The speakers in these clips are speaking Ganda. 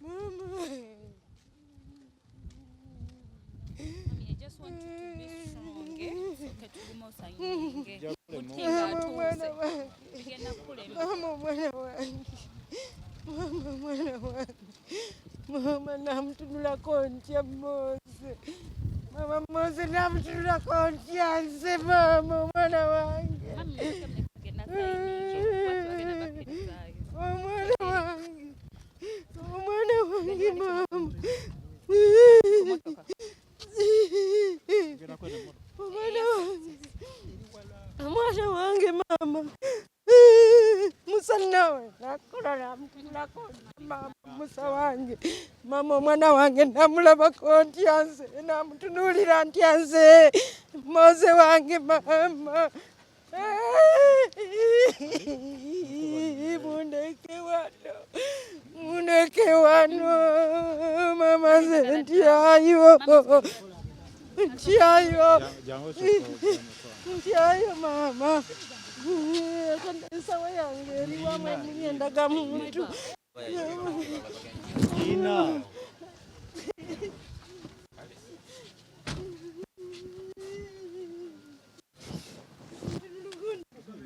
Mama. Mommy, I just want you to be strong, eh? Sooke tugume osayininge. Muti Mama omwana ng'atuuse. Wange. Tugenda kukulema. Mama omwana wange. Mama omwana wange. Mama namutunulako ntya Mose. Mama Mose namutunulako ntya nze maama omwana wange. Mami, muleke muleke tugenda sayininge. Kuba tebagenda bakkirizaayo. Omwana wange. Omwana wange maama. Ku mmotoka. Omwana wange. Omwana wange maama. Musa nawe nakola namutunulako maama Musa wange. Maama omwana wange namulabako ntya nze namutunuulira ntya nze Mose wange maama. Mundeke wano. Mundeke wano. Maama nze ntyayo. Ntyayo. Ntyayo maama. Ensawo yange eri wamu emuli endagamuntu.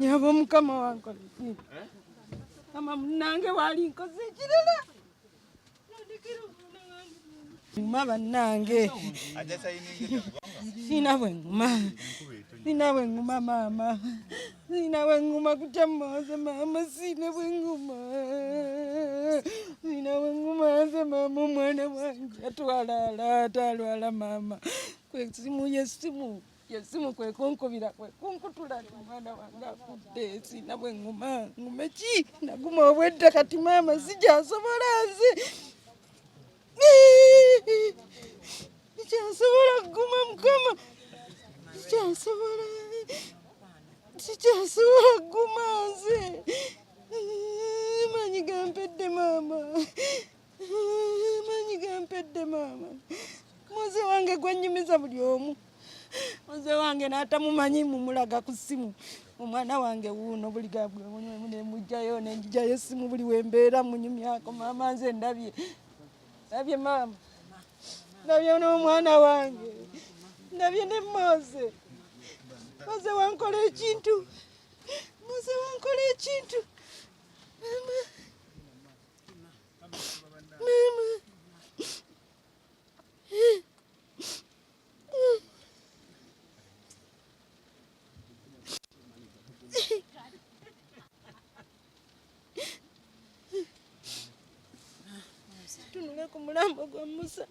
Nyabo mukama wankola ki? Mama munnange waali nkoze ekirala. Nandekera omwana wange. Nguma bannange. Sirina bwe nguma. Sirina bwe nguma maama. Sirina bwe nguma kutya Mose maama sirina bwe nguma. Sirina bwe nguma nze maama omwana wange atwalaala atalwala maama. Kwe simu ye simu yesimu kwe kunkubira kwe kunkutula nti omwana wange afudde sirina bwe nguma ngume ki naguma obwedda kati maama sikyasobola nze sikyasobola kuguma mukama sikyasobola sikyasobola kuguma nze maanyi gampedde maama maanyi gampedde maama Mose wange gwennyumiza buli omu Mose wange n'atamumanyi mumulaga ku ssimu omwana wange wuuno buli nemugjayo nenjijayo essimu buli wembeera munyumyako maama nze ndabye ndabye maama ndabye n'omwana wange ndabye ne Mose Mose wankola ekintu Mose wankola ekintu maama maama. Tunule ku mulambo gwa Musa.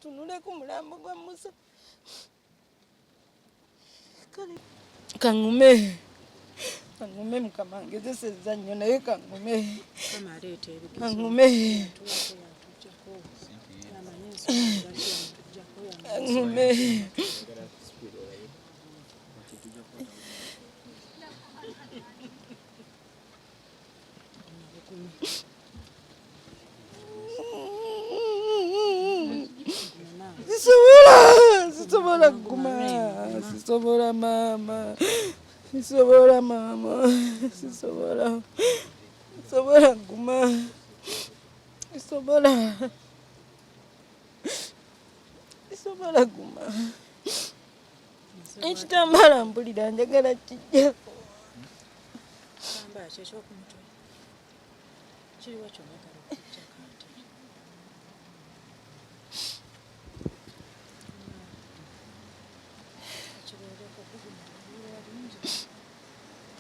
Tunule ku mulambo gwa Musa. Kale kaŋŋume kaŋŋume mukama ngezesezza nnyo naye kaŋŋume Mukama aleeta ebigezo. Kaŋŋume Yatuwako yatuggyako. Yamanyi ensonga lwaki yamutuggyako yamanyi. Kaŋŋume. Bugumu. Sisobola sisobola kuguma sisobola maama sisobola maama sisobola sisobola kuguma sisobola sisobola kuguma ekitambaala mpulira njagala kijjako. Kitambala ki ekyokumutwe? Kiriwa ky'oyagala okuggyako ate?